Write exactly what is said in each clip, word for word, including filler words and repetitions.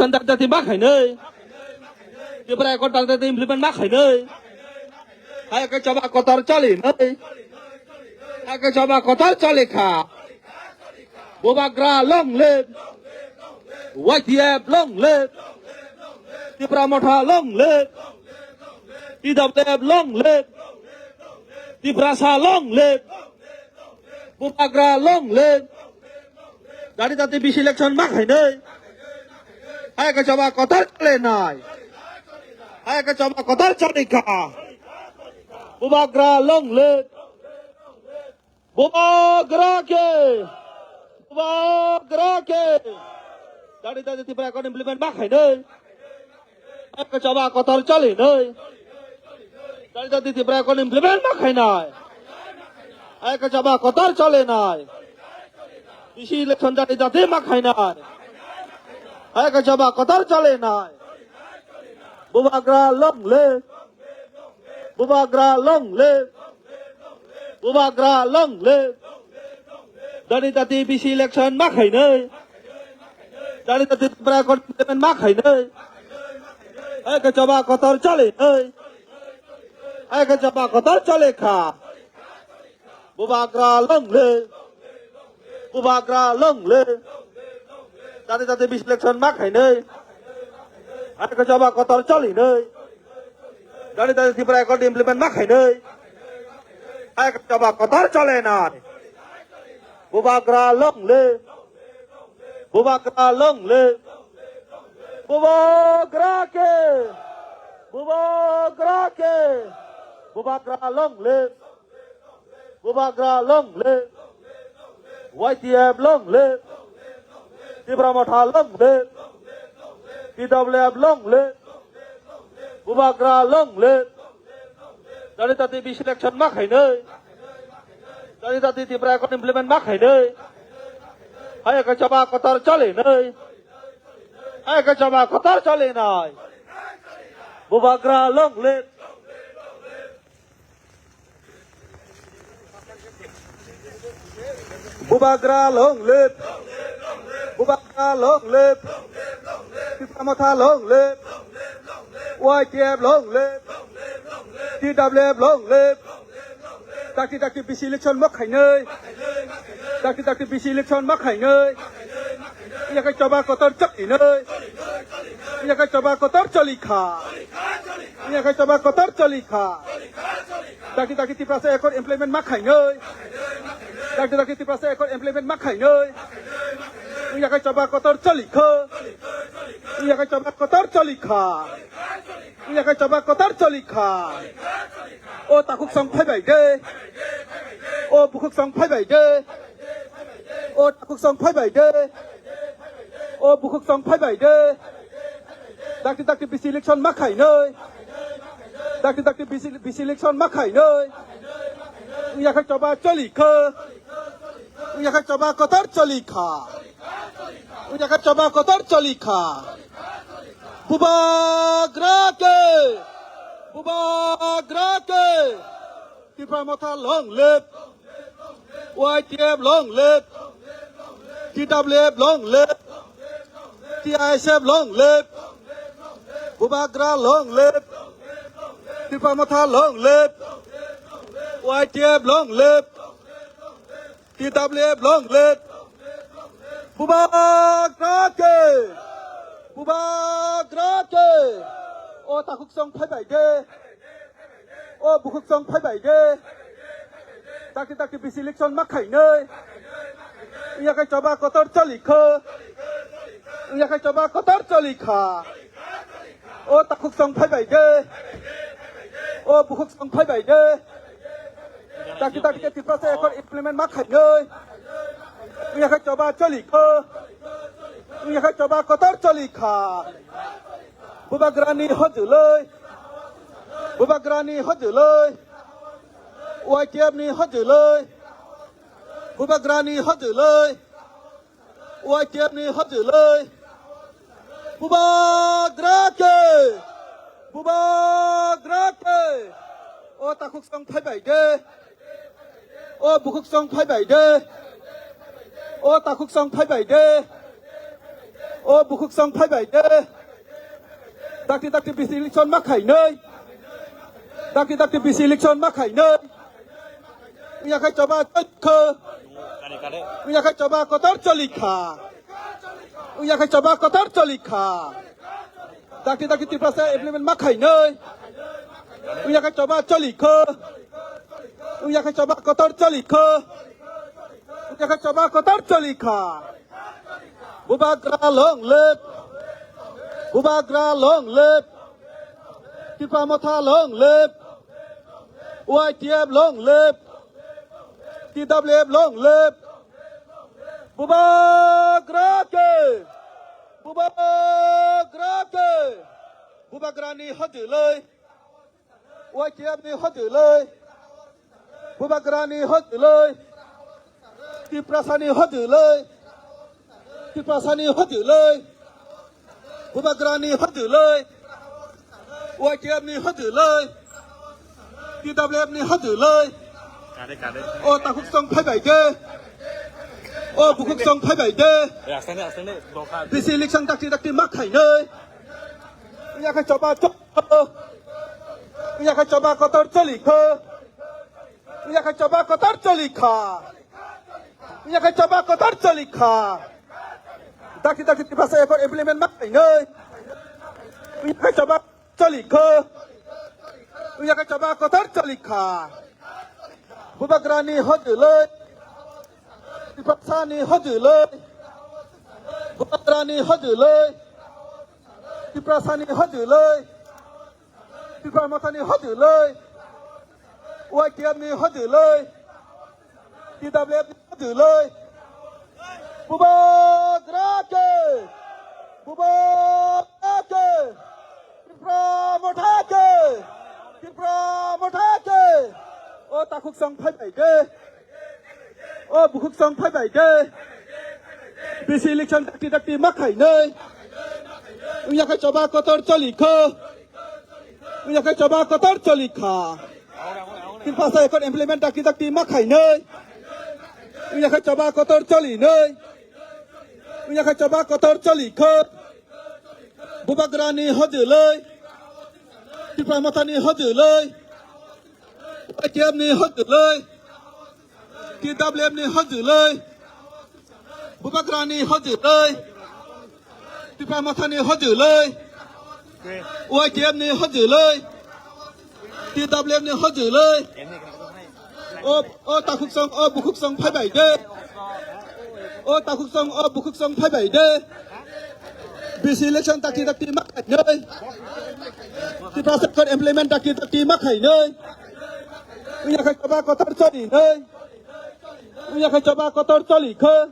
Dati dati ma khainai. Tipra Accord dati dati implement ma khainai. Hai khe choba kotor choli nai. Hai khe choba kotor choli kha. Bubagra long live. Y T F long live. Tipra Motha long live. T W F long live. Tiprasa long live. Bubagra long live. Dati dati B C election ma khainai. Hai khe choba kotor choli nai. Hai khe choba kotor choli kha. Bubagra long live. Bubagra khe. Bubagra khe. Dati dati Tipra Accord implement ma khainai. Hai khe choba kotor choli nai. Dati dati Tipra Accord implement ma khainai. Hai khe choba kotor choli nai. B C election dati dati ma khainai. Hai khe choba kotor choli nai. Bubagra long live. Bubagra long live. Bubagra long live. Dati dati B C election ma khainai. Dati dati Tipra Accord implement ma khainai. Hai khe choba kotor choli nai. Hai khe choba kotor choli kha. Bubagra long live. Bubagra long live. Dati dati B C election ma khainai. Hai khe choba kotor choli nai. Dati dati Tipra Accord implement ma khainai. Hai khe choba kotor choli nai. Bubagra long live. Bubagra long live. Bubagra khe. Bubagra khe. Bubagra long live. Bubagra long live. Y T F long live. Tipra Motha long live. T W F long live. Bubagra long live. Dati dati B C election ma khainai. Dati dati Tipra Accord implement ma khainai. Hai khe choba kotor choli nai. Hai khe choba kotor choli nai. Bubagra long live. Bubagra long live. Bubagra long live. Tipra Motha long live. Y T F long live. T W F long live. Dati dati B C election ma khainai. Dati dati B C election ma khainai. Wngya khe choba kotor choli nai. Wngya khe choba kotor choli kha. Wngya khe choba kotor choli kha. Dati dati Tiprasa Accord implement ma khainai. Dati dati Tiprasa Accord implement ma khainai. Wngya khe choba kotor choli kha. Wngya khe choba kotor choli kha. Wngya khe choba kotor choli kha. O takhuk song phai bai de. O bukhuk song phai bai de. O takhuk song phai bai de. O bukhuk song phai bai de. Dakti dakti B C election ma khainai. Dakti dakti B C, B C election ma khainai. Wngya khe choba choli kha. Wngya khe choba kotor choli kha. Wngya khe choba kotor choli kha. Bubagra khe. Bubagra khe. Tipra Motha long live. Y T F long live. T W F long live. T I S F long live. Bubagra long live. Tipra Motha long live. Y T F long live. T W F long live. Bubagra khe. Bubagra khe. O takhuk song phai bai de. O bukhuk song phai bai de. Dakti dakti B C election ma khainai. Wngya khe choba kotor choli kha. Wngya khe choba kotor choli kha. O takhuk song phai bai de. O bukhuk song phai bai de. Dakti dakti khe Tiprasa Accord implement ma khainai. Wngya khe choba choli kha. Wngya khe choba kotor choli kha. Bubagrani hojuloi. Bubagrani hojuloi. Y T F ni hojuloi. Bubagrani hojuloi. Y T F ni hojuloi. Bubagra khe. Bubagra khe. O takhuk song phai bai de. O bukhuk song phai bai de. O takhuk song phai bai de. O bukhuk song phai bai de. Dakti dakti bisi election ma khainai. Dakti dakti bisi election ma khainai. Wngya khai choba choli kha. Wngya khai choba kotor choli kha. Wngya khai choba kotor choli kha. Dakti dakti Tiprasa implement ma khainai. Wngya khai choba choli kha. Wngya khai choba kotor choli kha. Wngya khai choba kotor choli kha. Bubagra long live. Bubagra long live. Tipra Motha long live. Y T F long live. T W F long live. Bubagra ke. Bubagra ke. Bubagrani hodiloi. Y T F ni hodiloi. Bubagrani hodiloi. Tiprasani hodiloi. Tiprasani hodiloi. Bubagrani hodiloi. Y T F ni hodiloi. T W F ni hodiloi. O takhuk song phai bai de. O bukhuk song phai bai de. Bisi election dakti dakti ma khainai. Wngya khai choba choli kha. Wngya khai choba kotor choli kha. Wngya khai choba kotor choli kha. Wngya khai choba kotor choli kha. Dakti dakti Tiprasa ekor implement ma khainai. Wngya khai choba choli kha. Wngya khai choba kotor choli kha. Bubagrani hodiloi. Tiprasani hodiloi. Bubagrani hodiloi. Tiprasani hodiloi. Tipra Mothani hodiloi. Y T F ni hodiloi. T W F ni hodiloi. Bubagra ke. Bubagra ke. Tipra Motha ke. Tipra Motha ke. O takhuk song phai bai de. O bukhuk song phai bai de. Bisi election dakti dakti ma khainai. Wngya khai choba kotor choli kha. Wngya khai choba kotor choli kha. Tiprasa ekor implement dakti dakti ma khainai. Wngya khai choba kotor choli nai. Wngya khai choba kotor choli kha. Bubagrani hodiloi. Tipra Mothani hodiloi. Y T F ni hodiloi. T W F ni hodiloi. Bubagrani hodiloi. Tipra Mothani hodiloi. Y T F ni hodiloi. T W F ni hodiloi. O, o takhuk song, o bukhuk song phai bai de. O takhuk song, o bukhuk song phai bai de. Bisi election dakti dakti ma khainai. Tiprasa ekor implement dakti dakti ma khainai. Wngya khai choba kotor choli nai. Wngya khai choba kotor choli kha.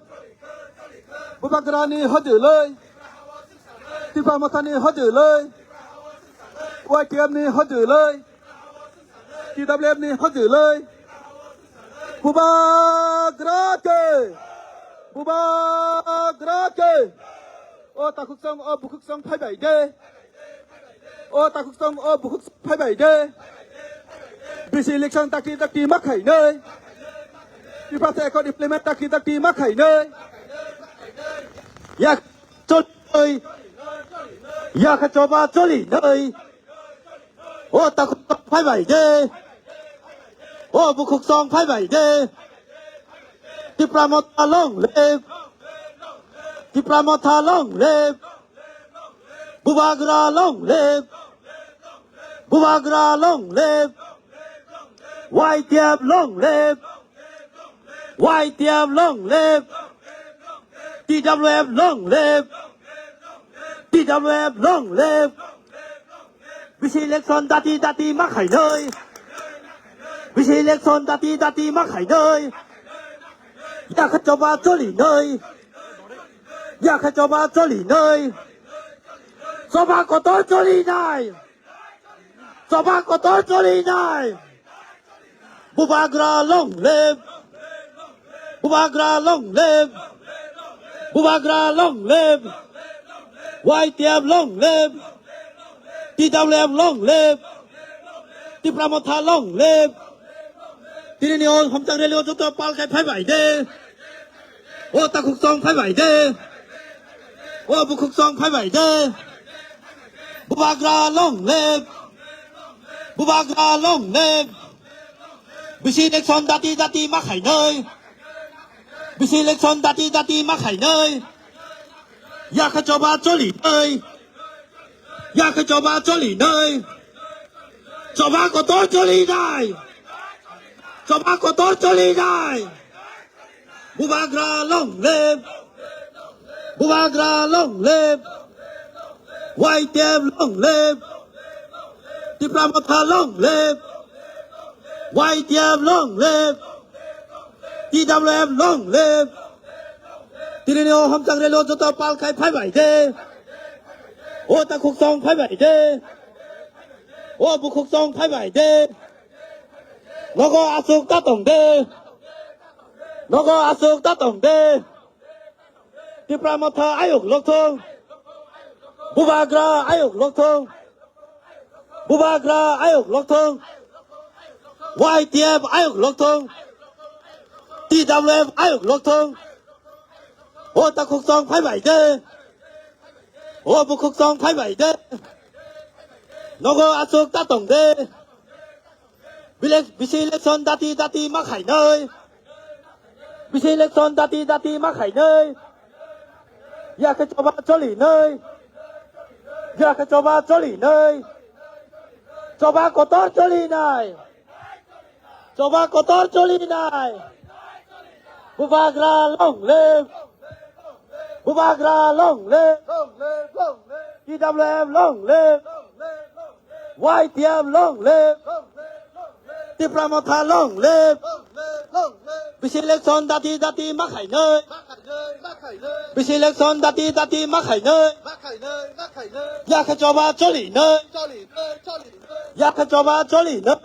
Bubagrani hodiloi. Tipra Mothani hodiloi. Y T F ni hodiloi. T W F ni hodiloi. Bubagra ke. Bubagra ke. O takhuk song, o bukhuk song phai bai de. O takhuk song, o bukhuk song phai bai de. Bisi election dakti dakti ma khainai. Tiprasa ekor implement dakti dakti ma khainai. Yak choli nai. Yak choba choli nai. O takhuk song phai bai de. O bukhuk song phai bai de. Tipra Motha long live. Tipra Motha long live. Bubagra long live. Bubagra long live. Y T F long live. Y T F long live. T W F long live. T W F long live. Bisi election dakti dakti ma khainai. Bisi election dakti dakti ma khainai. Yak choba choli nai. Yak choba choli nai. Choba kotor choli nai. Choba kotor choli nai. Bubagra long live. Bubagra long live. Bubagra long live. Y T F long live. T W F long live. Tipra Motha long live. Tini ni o homchang rally o joto pal khai phai bai de. O takhuk song phai bai de. O bukhuk song phai bai de. Bubagra long live. Bubagra long live. Bisi election dati dati ma khainai. Bisi election dati dati ma khainai. Yakha choba choli nai. Yakha choba choli nai. Choba kotor choli nai. Choba kotor choli nai. Bubagra long live. Bubagra long live. Y T F long live. Tipra Motha long live. Y T F long live. T W F long live. Tini ni o hamchang relo joto pal khai phai bai de. O ta khuk song phai bai de. O bukhuk song phai bai de. Nogo asuk ta tong de. Nogo asuk ta tong de. Tipra Motha ayuk lokthong. Bubagra ayuk lokthong. Bubagra ayuk lokthong. Y T F ayuk lokthong. T W F ayuk lokthong. O ta khuk song phai bai de. O bukhuk song phai bai de. Nogo asuk ta tong de. Bile-, bisi election dati dati ma khainai. Bisi election dati dati ma khainai. Yakhe choba choli nai. Yakhe choba choli nai. Choba kotor choli nai. Choba kotor choli nai. Bubagra long live. Bubagra long live. T W F long live. Y T F long live. Tipra Motha long live. Bisi election dati dati ma khainai. Bisi election dati dati ma khainai. Yakhe choba choli nai. Yakhe choba choli nai.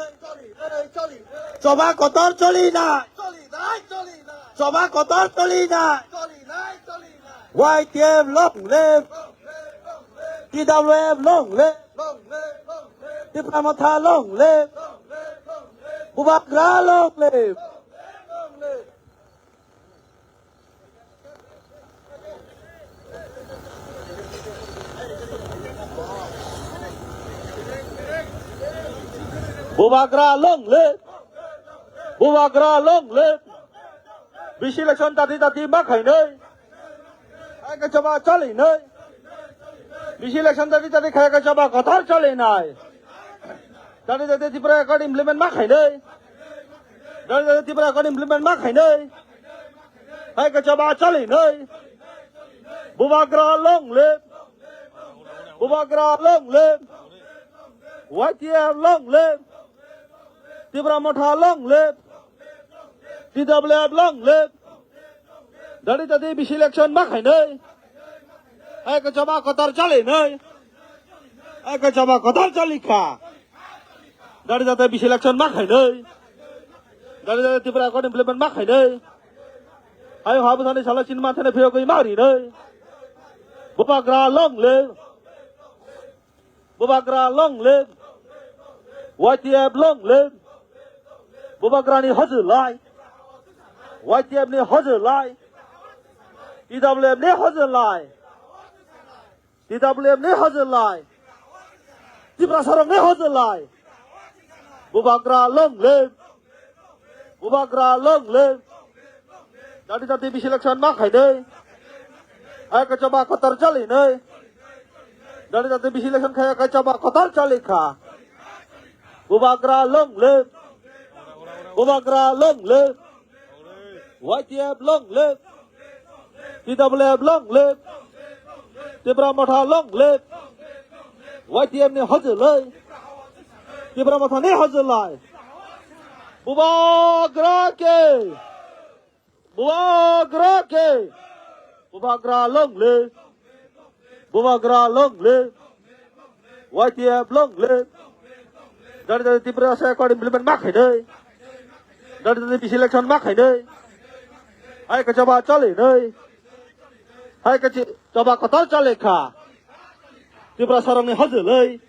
Choba kotor choli nai. Choba kotor choli nai. Y T F long live. T W F long live. Tipra Motha long live. Bubagra long live. Bubagra long live. Bubagra long live. Bisi election dati dati ma khainai. Hai khe choba choli nai. Bisi election dati dati khai khe choba kotor choli nai. Dati dati Tripura Accord implement ma khainai. Dati dati Tripura Accord implement ma khainai. Hai khe choba choli nai. Bubagra long live. Bubagra long live. Y T F long live. Tipra Motha long live. T W F long live. Dati dati bisi election ma khainai. Hai khe choba kotor choli nai. Hai khe choba kotor choli kha. Dati dati bisi election ma khainai. Dati dati Tripura Accord implement ma khainai. Hai habu thani sala chin ma thani phiyok ma ri nai. Bubagra long live. Bubagra long live. Y T F long live. Bubagrani hojlai. Y T F ni hojlai. T W F ni hojlai. T W F ni hojlai. Tiprasarokni hojlai. Bubagra long live. Bubagra long live. Dati dati bisi election ma khainai. Hai khe choba kotor choli nai. Dati dati bisi election khai khe choba kotor choli kha. Bubagra long live. Bubagra long live. Y T F long live. T W F long live. Tipra Motha long live. Y T F ni hojlai. Tipra Motha ni hojlai. Bubagra ke. Bubagra ke. Bubagra long live. Bubagra long live. Y T F long live. Dati dati Tiprasa Accord implement ma khainai. Dati dati bisi election ma khainai. Hai khe choba choli nai. Hai khe chi-, choba kotor choli kha. Tiprasarokni hojlai.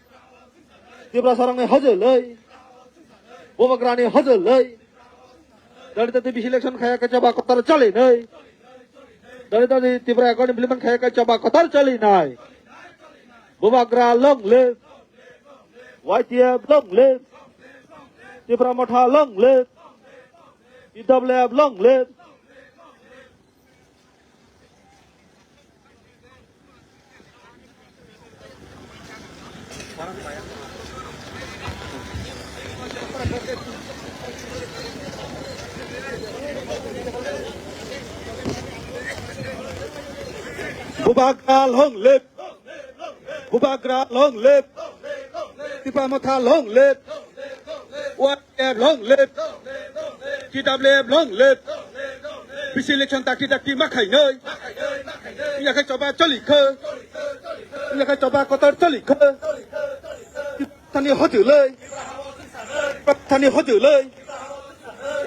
Tiprasarokni hojlai. Bubagrani hojlai. Dati dati bisi election khai khe choba kotor choli nai. Dori dori Tipra Accord implement khai khai choba kotor choli nai. Bubagra long live. Y T F long live. Tipra Motha long live. T W F long live. Bubagra long live. Bubagra long live. Tipra Motha long live. Y T F long live. T W F long live. B C election dakti dakti ma khainai. Wngya khe choba choli kho. Wngya khe choba kotor choli kho. Thani hojulai. Thani hojulai.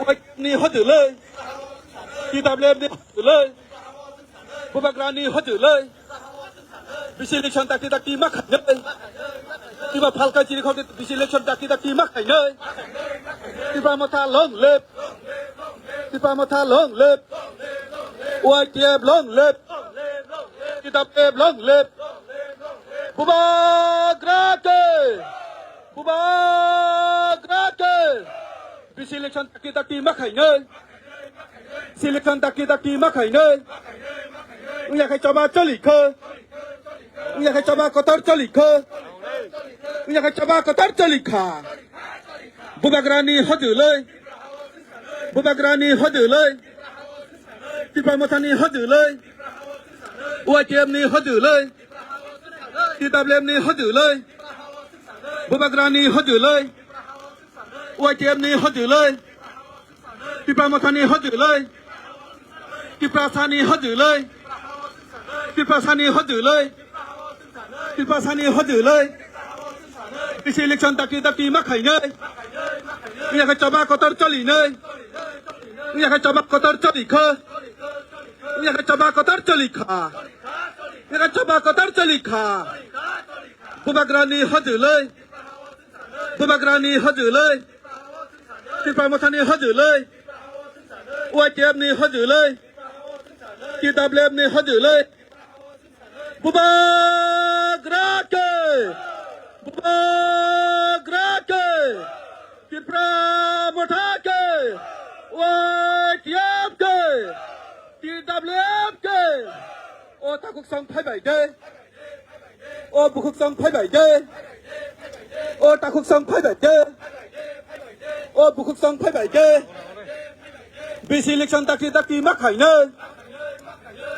Y T F ni hojulai. T W F ni hojulai. Bubagra ni hojulai. B C election dakti dakti ma khainai. Tiba phalka chiri khok B C election dakti dakti ma khainai. Tipra Motha long live. Tipra Motha long live. Y T F long live. T W F long live. Bubagra ke. Bubagra ke. B C election dakti dakti ma khainai. Selection dakti dakti ma khainai. Wngya khe choba choli kho. Wngya khe choba kotor choli kho. Wngya khe choba kotor choli kha. Bubagra ni hojulai. Bubagra ni hojulai. Tipra Motha ni hojulai. Y T F ni hojulai. T W F ni hojulai. Bubagra ni hojulai. Y T F ni hojulai. Tipra Motha ni hojulai. Tiprasa ni hojulai. Tiprasa ni hojulai. Tiprasa ni hojulai. B C election dakti dakti ma khainai. Wngya khe choba kotor choli nai. Wngya khe choba kotor choli kho. Wngya khe choba kotor choli kha. Wngya khe choba kotor choli kha. Bubagra ni hojulai. Bubagra ni hojulai. Tipra Motha ni hojulai. Y T F ni hojulai. T W F ni hojulai. Bubagra ke. Bubagra ke. Tipra Motha ke. Y T F ke. T W F ke. O takhuk song phai bai de. O bukhuk song phai bai de. O takhuk song phai bai de. O bukhuk song phai bai de. B C election dakti dakti ma khainai.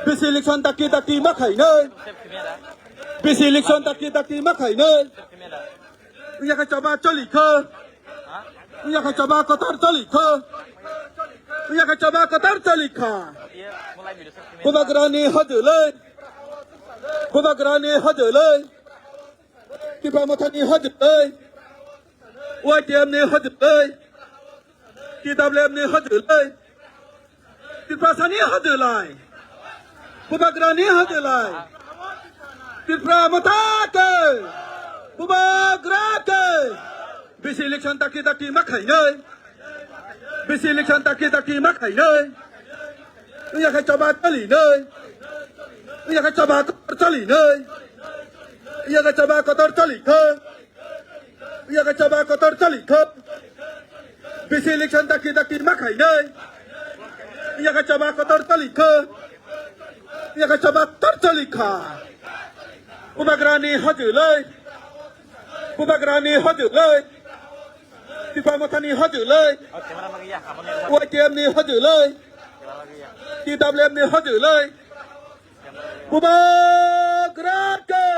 B C election dakti dakti ma khainai. B C election dakti dakti ma khainai. Wngya khe choba choli kho. Wngya khe choba kotor choli kho. Wngya khe choba kotor choli kha. Bubagra ni hojulai. Bubagra ni hojulai. Tipra Motha ni hojulai. Y T F ni hojulai. T W F ni hojulai. Tiprasa ni hojulai. Bubagra ni hojulai. Tipra Motha ke. Bubagra ke. B C election dakti dakti ma khainai. B C election dakti dakti ma khainai. Wngya khe choba choli nai. Wngya khe choba kotor choli nai. Wngya khe choba kotor choli kho. Wngya khe choba kotor choli kho. B C election dakti dakti ma khainai. Wngya khe choba kotor choli kho. Wngya khe choba kotor choli kha. Bubagra ni hojulai. Bubagra ni hojulai. Tipra Motha ni hojulai. Y T F ni hojulai. T W F ni hojulai. Bubagra ke.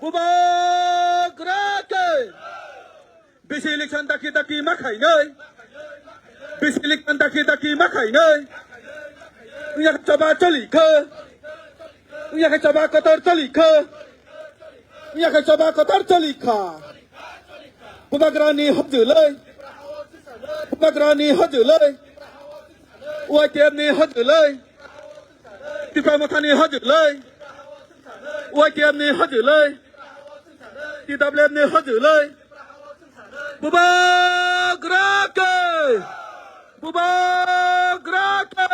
Bubagra ke. B C election dakti dakti ma khainai. B C election dakti dakti ma khainai. Wngya khe choba choli kho. Wngya khe choba kotor choli kho. Wngya khe choba kotor choli kha. Bubagra ni hojulai. Bubagra ni hojulai. Y T F ni hojulai. Tipra Motha ni hojulai. Y T F ni hojulai. T W F ni hojulai. Bubagra ke. Bubagra ke.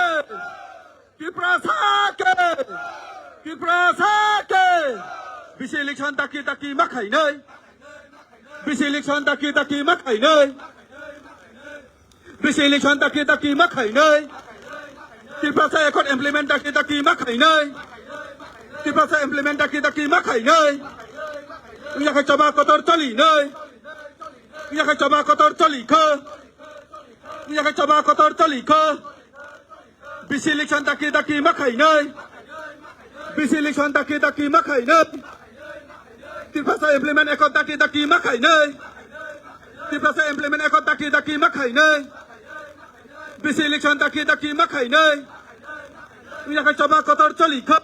Tiprasa ke! Tiprasa ke! Bisi election daki daki ma khainai. Bisi election daki daki ma khainai. Bisi election daki daki ma khainai. Tiprasa Accord implement daki daki ma khainai. Tiprasa implement daki daki ma khainai. Wngya khe choba kotor choli nai. Wngya khe choba kotor choli kho. Wngya khe choba kotor choli kho. Bisi election daki daki ma khainai. Bisi election daki daki ma khainai. Tiprasa implement Accord daki daki ma khainai. Tiprasa implement Accord daki daki ma khainai. Bisi election daki daki ma khainai. Wngya khe choba kotor choli kho.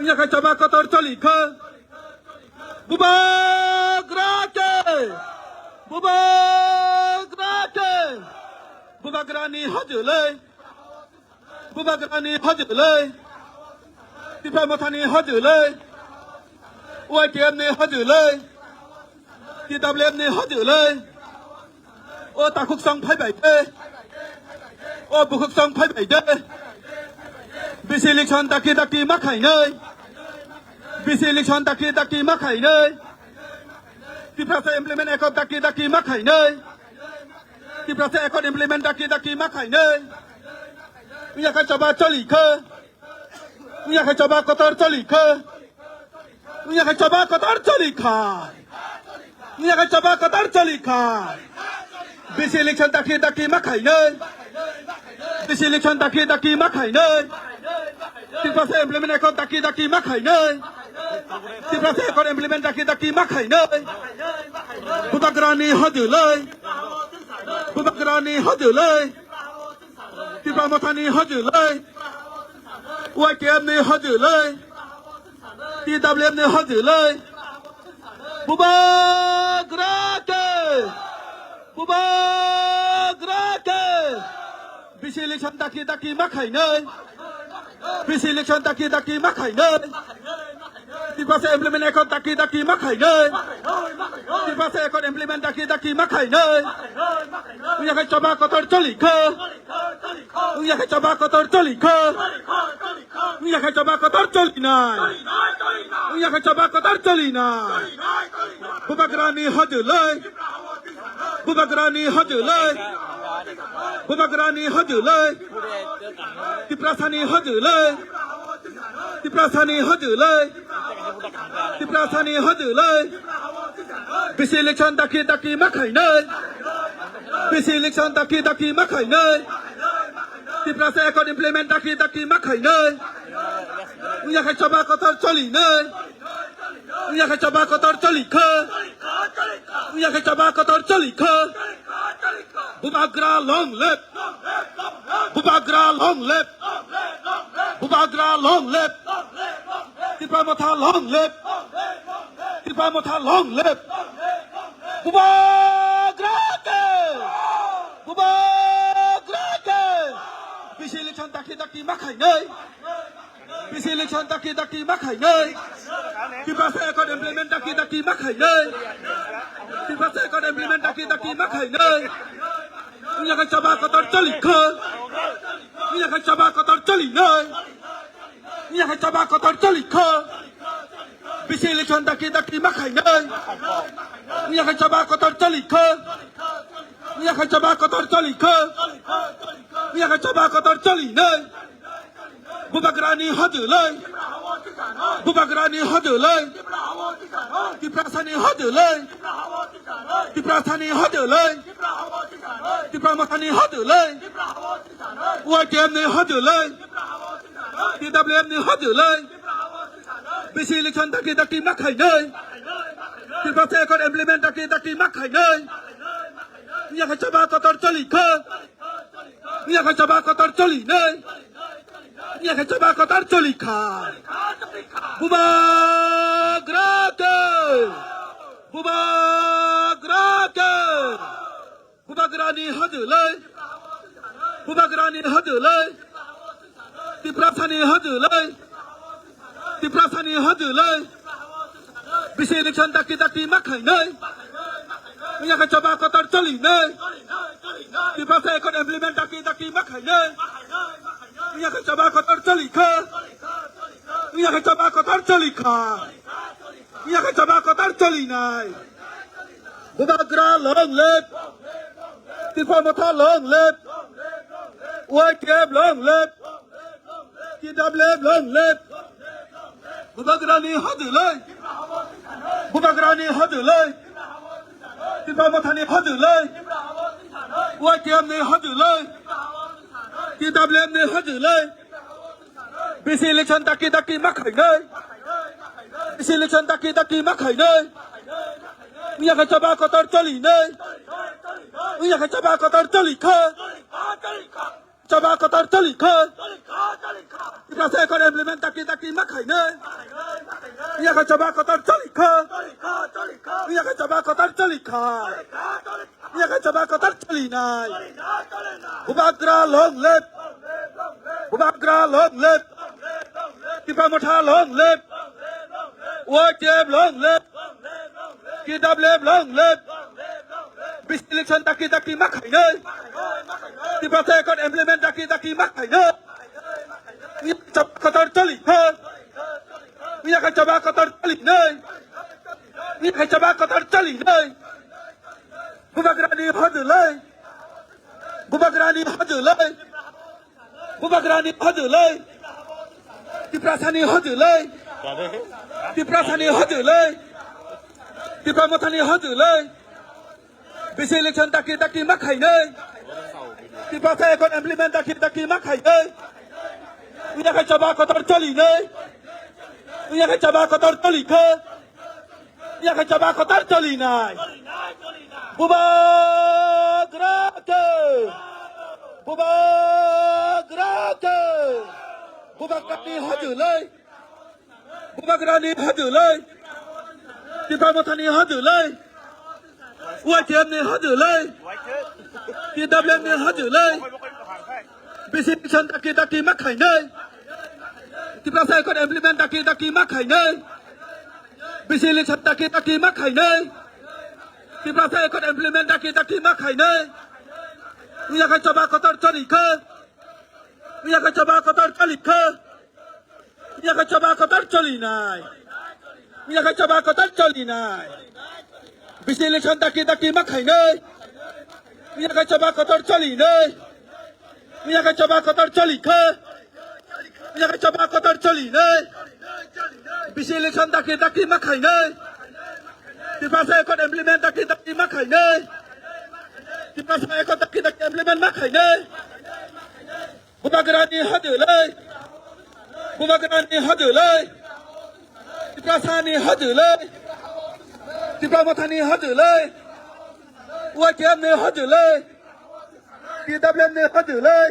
Wngya khe choba kotor choli kho. Bubagra ke! Bubagra ke! Bubagrani hojolai! Bubagrani hojolai! Tipra Mothani hojolai! Y T F ni hojolai! T W F ni hojolai! O takhuk song phai bai de. O bukhuk song phai bai de. Bisi election daki daki ma khainai. Bisi election daki daki ma khainai. Tiprasa implement Accord daki daki ma khainai. Tiprasa Accord implement daki daki ma khainai. Wngya khe choba choli kho. Wngya khe choba kotor choli kho. Wngya khe choba kotor choli kha. Wngya khe choba kotor choli kha. Bisi election daki daki ma khainai. Bisi election daki daki ma khainai. Tiprasa implement Accord daki daki ma khainai. Tiprasa Accord implement daki daki ma khainai. Bubagrani hojolai. Bubagrani hojolai. Tipra Mothani hojolai. Y T F ni hojolai. T W F ni hojolai. Bubagra ke! Bubagra ke! Bisi election daki daki ma khainai. Bisi election daki daki ma khainai. Tiprasa implement Accord daki daki ma khainai. Tiprasa Accord implement daki daki ma khainai. Wngya khe choba kotor choli kho. Wngya khe choba kotor choli kho. Wngya khe choba kotor choli nai. Wngya khe choba kotor choli nai. Bubagrani hojolai. Bubagrani hojolai. Bubagrani hojolai. Tiprasani hojolai. Tiprasani hojolai. Tiprasani hojolai. Bisi election daki daki ma khainai. Bisi election daki daki ma khainai. Tiprasa Accord implement daki daki ma khainai. Wngya khe choba kotor choli nai. Wngya khe choba kotor choli kho. Wngya khe choba kotor choli kho. Bubagra long live. Bubagra long live. Bubagra long live. Tipra Motha long live. Tipra Motha long live. Bubagra ke. Bubagra ke. Bisi election daki daki ma khainai. Bisi election daki daki ma khainai. Tiprasa Accord implement daki daki ma khainai. Tiprasa Accord implement daki daki ma khainai. Wngya khe choba kotor choli kho. Wngya khe choba kotor choli nai. Wngya khe choba kotor choli kho. Bisi election daki daki ma khainai. Wngya khe choba kotor choli kho. Wngya khe choba kotor choli kho. Wngya khe choba kotor choli nai. Bubagrani hojolai. Bubagrani hojolai. Tiprasani hojolai. Tiprasani hojolai. Tipra Mothani hojolai. Y T F ni hojolai. T W F ni hojolai. Bisi election daki daki ma khainai. Tiprasa Accord implement daki daki ma khainai. Wngya khe choba kotor choli kho. Wngya khe choba kotor choli nai. Wngya khe choba kotor choli kha. Bubagra ke. Bubagra ke. Bubagrani hojolai. Bubagrani hojolai. Tiprasani hojolai. Tiprasani hojolai. Bisi election daki daki ma khainai. Wngya khe choba kotor choli nai. Tiprasa Accord implement daki daki ma khainai. Wngya khe choba kotor choli kha. Wngya khe choba kotor choli kha. Wngya khe choba kotor choli nai. Bubagra long live. Tipra Motha long live. Y T F long live. T W F long live. Bubagrani hajulai. Bubagrani hajulai. Tipra Mothani hajulai. Y T F ni hajulai. T W F ni hajulai. B C election daki daki ma khainai. B C election daki daki ma khainai. Wngya khe choba kotor choli nai. Wngya khe choba kotor choli kha. Choba kotor choli kha. Tiprasa Accord implement daki daki ma khainai. Wngya khe choba kotor choli kha. Wngya khe choba kotor choli kha. Wngya khe choba kotor choli nai. Bubagra long live. Bubagra long live. Tipra Motha long live. Y T F long live. T W F long live. B C election daki daki ma khainai. Tiprasa Accord implement daki daki ma khainai. Wngya khe choba kotor choli kha. Wngya khe choba kotor choli nai. Wngya khe choba kotor choli nai. Bubagrani hajulai. Bubagrani hajulai. Bubagrani hajulai. Tiprasani hajulai. Tiprasani hajulai. Tipra Mothani hajulai. B C election daki daki ma khainai. Tiprasa Accord implement daki daki ma khainai. Wngya khe choba kotor choli nai. Wngya khe choba kotor choli kha. Wngya khe choba kotor choli nai. Bubagra khe. Bubagra khe. Bubagrani hajulai. Bubagrani hajulai. Tipra Mothani hajulai. Y T F ni hajulai. T W F ni hajulai. B C election daki daki ma khainai. Tiprasa Accord implement daki daki ma khainai. B C election daki daki ma khainai. Tiprasa Accord implement daki daki ma khainai. Wngya khe choba kotor choli kha. Wngya khe choba kotor choli kha. Wngya khe choba kotor choli nai. Wngya khe choba kotor choli nai. B C election daki daki ma khainai. Wngya khe choba kotor choli nai. Wngya khe choba kotor choli kha. Wngya khe choba kotor choli nai. B C election daki daki ma khainai. Tiprasa Accord implement daki daki ma khainai. Tiprasa Accord daki daki implement ma khainai. Bubagrani hajulai. Bubagrani hajulai. Tiprasani hajulai. Tipra Mothani hajulai. Y T F ni hajulai. T W F ni hajulai.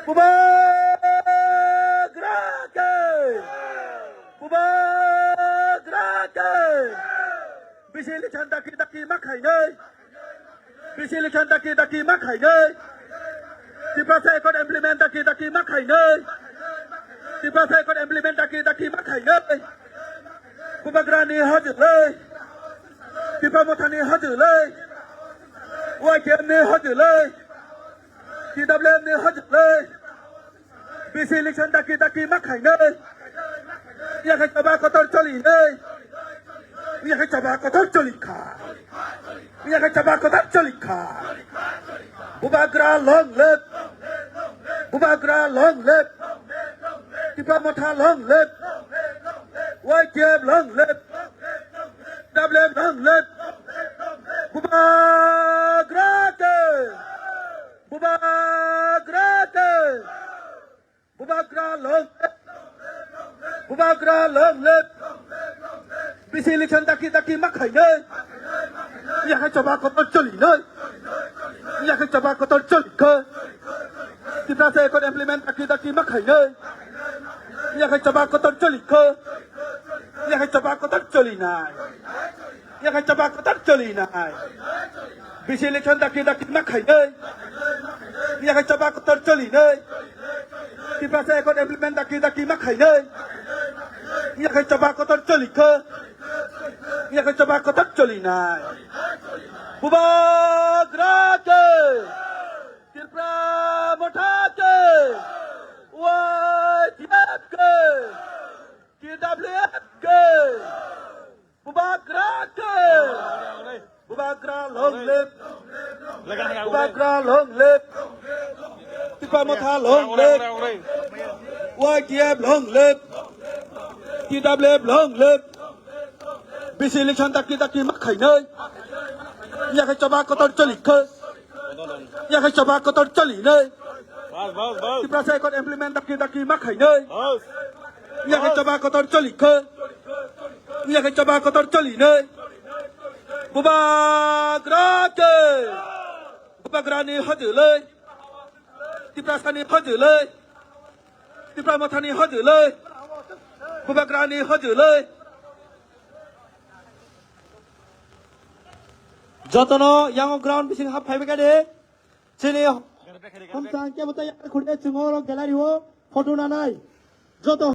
Bubagra khe. Bubagra khe. B C election daki daki ma khainai. B C election daki daki ma khainai. Tiprasa Accord implement daki daki ma khainai. Tiprasa Accord implement daki daki ma khainai. Bubagrani hajulai. Tipra Mothani hajulai. Y T F ni hajulai. T W F ni hajulai. B C election daki daki ma khainai. Wngya khe choba kotor choli nai. Wngya khe choba kotor choli kha. Wngya khe choba kotor choli kha. Bubagra long live. Bubagra long live. Tipra Motha long live. Y T F long live. W F long live. Bubagra khe. Bubagra khe. Bubagra long live. Bubagra long live. B C election daki daki ma khainai. Wngya khe choba kotor choli nai. Wngya khe choba kotor choli kha. Tiprasa Accord implement daki daki ma khainai. Wngya khe choba kotor choli kha. Wngya khe choba kotor choli nai. Wngya khe choba kotor choli nai. B C election daki daki ma khainai. Wngya khe choba kotor choli nai. Tiprasa Accord implement daki daki ma khainai. Wngya khe choba kotor choli kha. Wngya khe choba kotor choli nai. Bubagra khe. Tipra Motha khe. Y T F ke! T W F ke! Bubagra ke! Bubagra long live! Bubagra long live! Tipra Motha long live! Y T F long live! T W F long live! B C election dakti dakti ma khainai. Yakhe choba kotor choli khe. Yakhe choba kotor choli nai. Bas, bas, bas. Tiprasa Accord implement dakti dakti ma khainai. Bas. Yakhe choba kotor choli khe. Yakhe choba kotor choli nai. Bubagra ke. Bubagra ni hojoloi. Tiprasa ni hojoloi. Tipra Motha ni hojoloi. Bubagra ni hojoloi. Jotono yango ground bising hap phaibai kade. Chini homsang kebo ta yar khurde chungo ro gallery o photo nanai. Joto